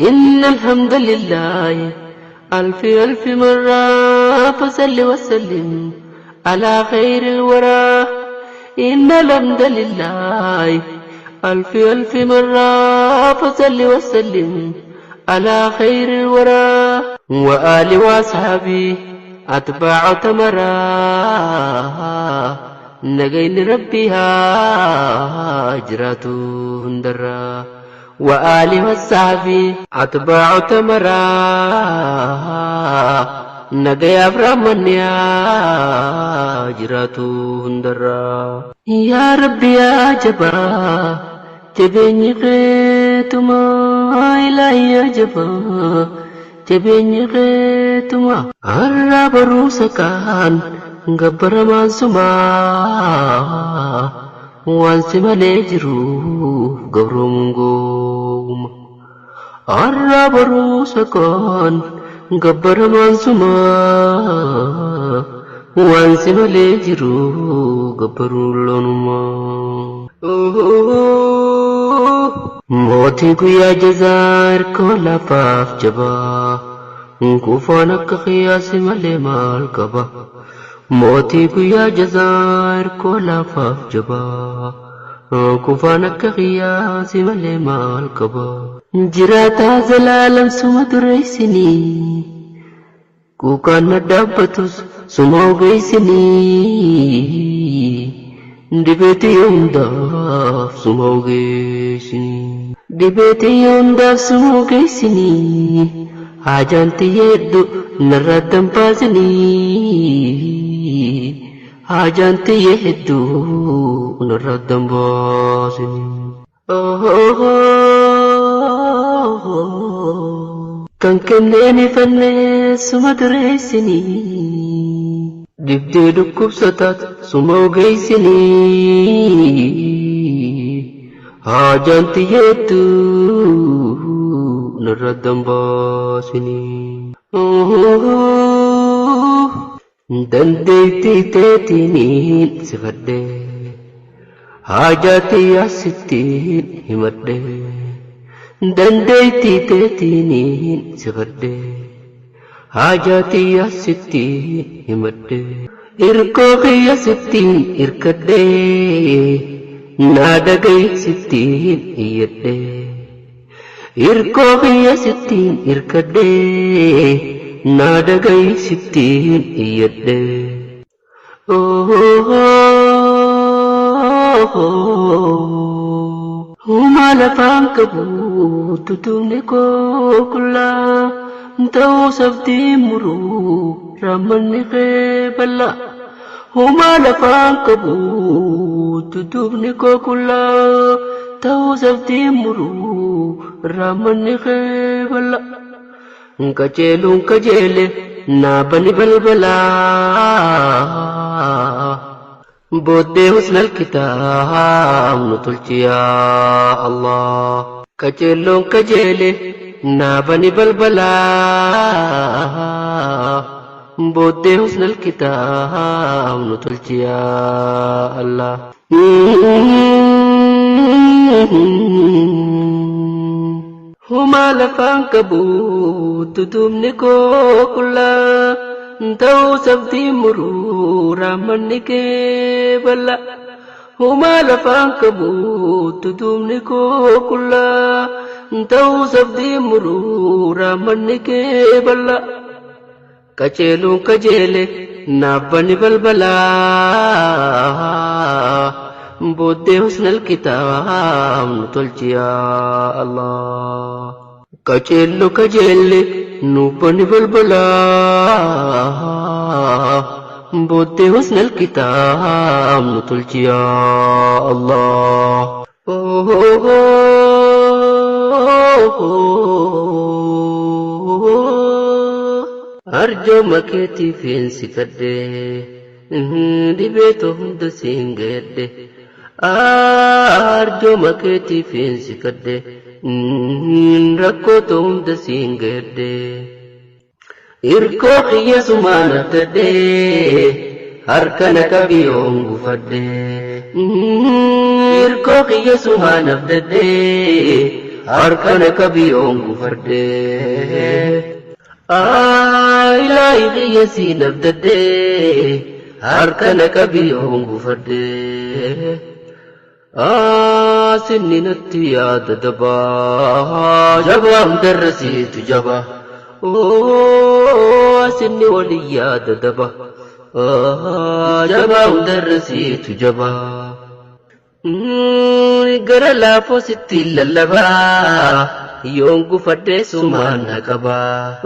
إن الحمد لله ألف ألف مرة فصل وسلم على خير الورى. إن الحمد لله ألف ألف مرة فصل وسلم على خير الورى وآل وأصحابي أتباع تمرا نجين ربها هجرته هندرا وآل والصحابي أتباع تمرا نجي أبرمنيا هجرته هندرا. يا ربي يا جبا جبيني خيتما إلهي يا جبا جبيني خيتما الرب روسكان gabbar maansumaa waan si malee jiruuf gabroomuun gooma. Har'a baruusa kaan gabbar maansumaa waan si malee jiruuf gabbaruun loonumaa. Mootii guyyaa jazaa hirkoo lafaaf jabaa kufaan akka qiyyaasi malee maal qaba. Mootii guyyaa jazaa hirkoo lafaaf jabaa kufaan akka qiyyaasi malee maal qaba. Jiraataa zalaalam suma dureessinii kuukaan na dhaabbatus suma ogeessinii dhibeetii hundaaf suma ogeessinii dhibeetii hundaaf suma ogeessinii haajaan xiyyeeddu narraa dambaasinii haajaan xiyyeeddu narraa dambaasinii. Kan kenneen ifannee suma dureessinii dhibdee dhukkubsataat suma ogeessinii haajaan xiyyeeddu narraa dambaasinii. Dandeettii teetiniin sifadhee haajaa xiyyaa sittiin himadhee dandeettii teetiniin sifadhee haajaa xiyyaa sittiin himadhee hirkoo kiyya sittiin hirkadhee naa dhaga'i sittiin iyyadhee hirkoo kiyya sittiin hirkadhee naa dhaga'i sittiin iyyadhee. Uumaa lafaan qabu tutumni koo qullaa ta'uu sabdii muruu raammanni kee bal'aa. Uumaa lafaan qabu tutumni koo qullaa ta'uu sabdii muruu raammanni kee bal'aa. Qajeeluun qajeele naa bani balbalaa. Booddee husnal kitaab nu tolchi yaa Allah. Qajeeluun qajeele naa bani balbalaa. Booddee husnal kitaab nu tolchi yaa Allah. Humaa lafaan qabu tutumni koo qullaa ta'uu sabdii muruu raammanni kee bal'aa. Humaa lafaan qabu tutumni koo qullaa ta'uu sabdii muruu raammanni kee bal'aa. Qajeeluun qajeele naaf bani balbalaa. Booddee husnal kitaab nu tolchi yaa Allah. Qajeello qajeelle nuuf bani balbalaa. Booddee husnal kitaab nu tolchi yaa Allah. Arjooma keetiif hin sikadhee dhibeetoo hunda siin gahadhe. Arjooma keetiif hin sikadhe rakkoota hunda siin gahadhe. Hirkoo kiyya sumaan abdadhee harka na qabi yoon gufadhe. Hirkoo kiyya sumaan abdadhee. Harka na qabi yoon gufadhe. Ilaahi kiyya siin abdadhe. Harka na qabi yoon gufadhe. Sinni natti yaada dabaa. Jabaa hundarra siitu jabaa. Sinni walii yaada dabaa. Jabaa hundarra siitu jabaa. Gara laafoo sitti lallabaa. Yoon gufadhe sumaan na qabaa.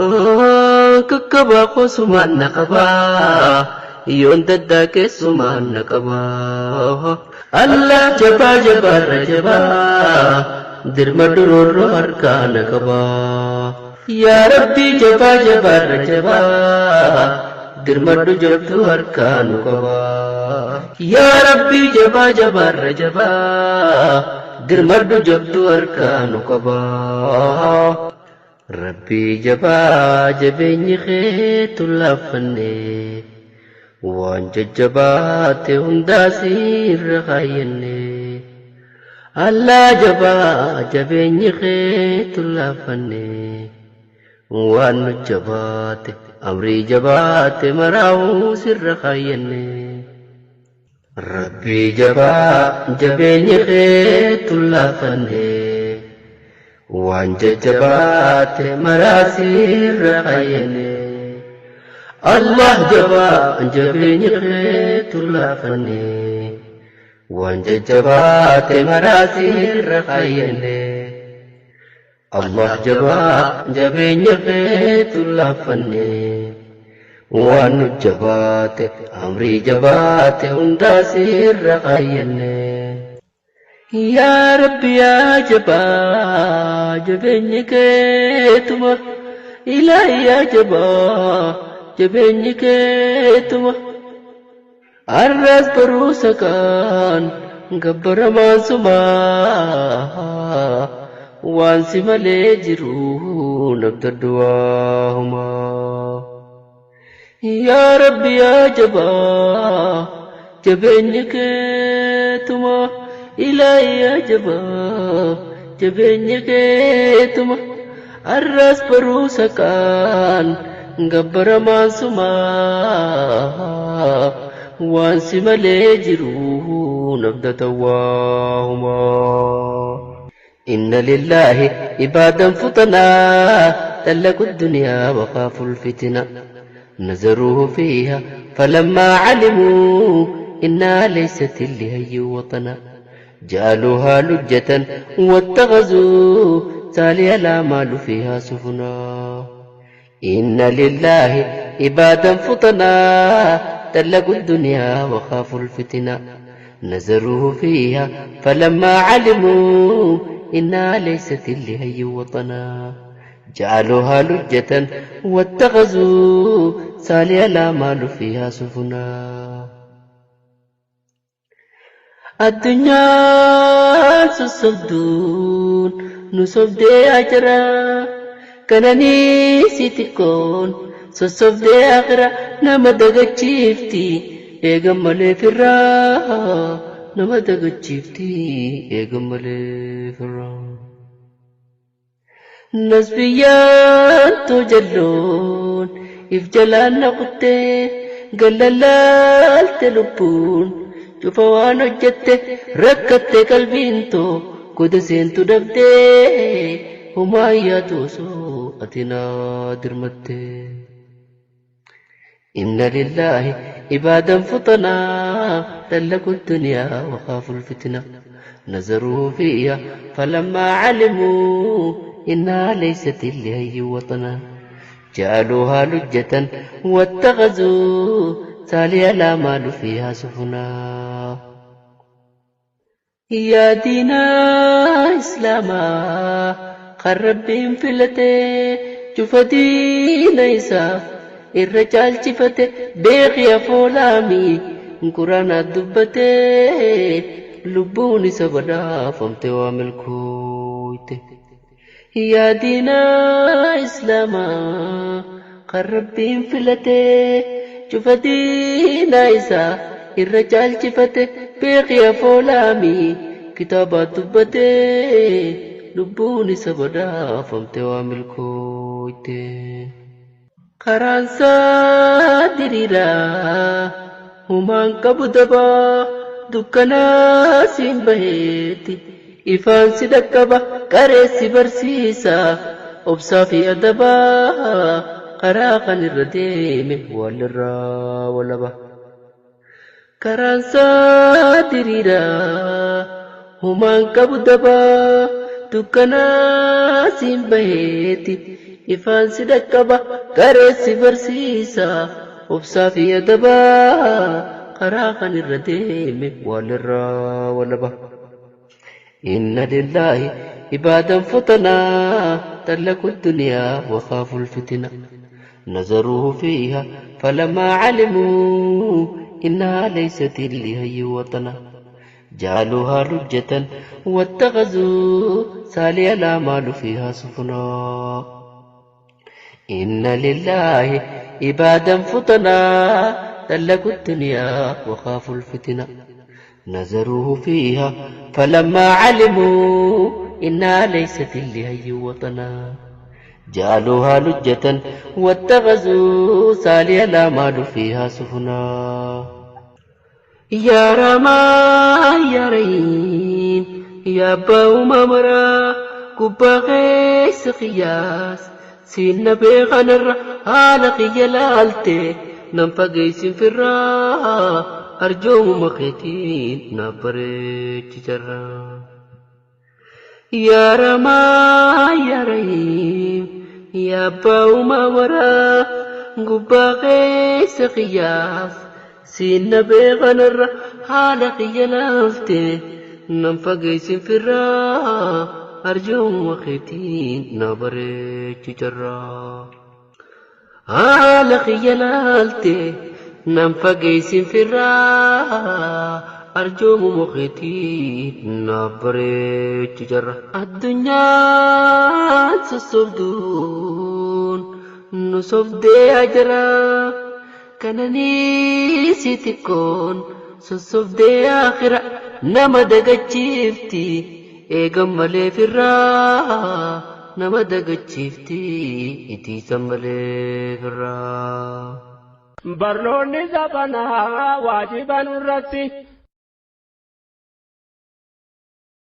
Kakkabaa koo sumaan na qabaa. Yoon daddaaqee sumaan na qabaa. Allah jabaa jabaarra jabaa. Dirma duroorroo harkaa na qabaa. Yaa Rabbii jabaa jabaarra jabaa. Dirmadhu jabduu harkaa nu qabaa. Yaa Rabbii jabaa jabaarra jabaa. Dirmadhu jabduu harkaa nu qabaa. Rabbii jabaa jabeenyi keetu laaffanne. Waan jajjabaate hundaa sirra kaayyanne. Allah jabaa jabeenyi keetu laaffanne. Waan nu jabaate amrii jabaate maraa'uu sirra kaayyanne. Rabbii jabaa jabeenyi keetu laafanne. Waan jajjabaate maraa sirra kaayyanne. Allah jabaa jabeenyi keetu laafanne. Waan jajjabaate maraa sirra kaayyanne. Allah jabaa jabeenya keetu laafanne. Waan nu jabaate amrii jabaate hundaa sirra kaayyanne. Yaa Rabbi yaa jabaa jabeenyi keetuma. Ilaahi yaa jabaa jabeenyi keetuma. Arras baruusa kaan gabbaramaan sumaa. Waan si malee jiru nabdadhu waahumaa. Yaa Rabbi yaa jabaa jabeenyi keetuma. Ilaahi yaa jabaa jabeenyi keetuma. Arras baruusa kaan gabbaramaan sumaa. Waan si malee jiru nabdata waahumaa. Inna lillaahi ibaadan futanaa طلقوا الدنيا وخافوا الفتنة نزروه فيها فلما علموا إنها ليست لهي وطنا جعلوها لجة واتخذوا تالي الأعمال فيها سفنا. إن لله عبادا فطنا طلقوا الدنيا وخافوا الفتنة نزروه فيها فلما علموا إنها ليست لهي وطنا جعلوها لجة واتخذوا سالي الأعمال فيها سفنا. الدنيا سصدون نصب أجرا كنني سيتكون سصب آخرة نما دغچيفتي إيغمالي فرا نما دغچيفتي إيغمالي فرا. نسبيان تجلون إفجلان نقطة قللال تلبون شوف وان هجت ركت قلبين تو قد سنتو دبدي هما يدوسو أتنا درمتي. إن لله عبادا فطنا طلقوا الدنيا وخافوا الفتنة نزروا فيها فلما علموا إنها ليست لهي وطنا جعلوها لجة واتخذوا تالي الأعمال فيها سفنا. يا دينا إسلاما قرب فلتي شوف دين إسا الرجال شفته بيغي فولامي قرآن دبته لبوني سبدا فمت وامل كويته. يا دينا إسلاما قرب فلتي شوف دينا إسا الرجال شفته بيغي فولامي كتابات دبته Lubbuun isa badhaafamte waa milkooyte. Karaan isaa diriiraa humaan qabu dabaa dukkanaa siin baheetti ifaan si dhaqqaba qareessi barsiisa obsaa fi adabaa karaa kan irra deeme walirraa walaba. Karaan isaa diriiraa humaan qabu dabaa dukkanaa siin baheetti ifaan si dhaqqaba qareessi barsiisa obsaa fi adabaa karaa kan irra deeme walirraa walaba. Inna lillaahi ibaadan futanaa طلقوا الدنيا وخافوا الفتنة نظروا فيها فلما علموا إنها ليست لهي وطنا جعلوها لجة واتخذوا سالي الأعمال فيها سفنا. إن لله عبادا فطنا طلقوا الدنيا وخافوا الفتنة نظروه فيها فلما علموا إنها ليست لهي وطنا جعلوها لجة واتخذوا سالي الأعمال فيها سفنا. يا رما يا رحيم يا أبا ممرا كبا غيس قياس سين بيغنر هالقي يلالتي ننفقيس في الرا أرجو مخيتين نبريج جرا. يا رما يا رحيم يا أبا ممرا كبا غيس قياس سين بيغنر هالقي يلالتي ننفقيس في الرا أرجو مخيتين نبريج جرا. هالقي يلالتي ننفقيس في الرا أرجو مخيتين نبريج جرا. الدنيا سسبدون نصب دي أجرا كنني سيتكون سسب دي آخرة نما دقشيفتي eegan malee firraa nama dagachiifti itiisan malee firraa. Barnoonni zabanaa waajiba nurratti.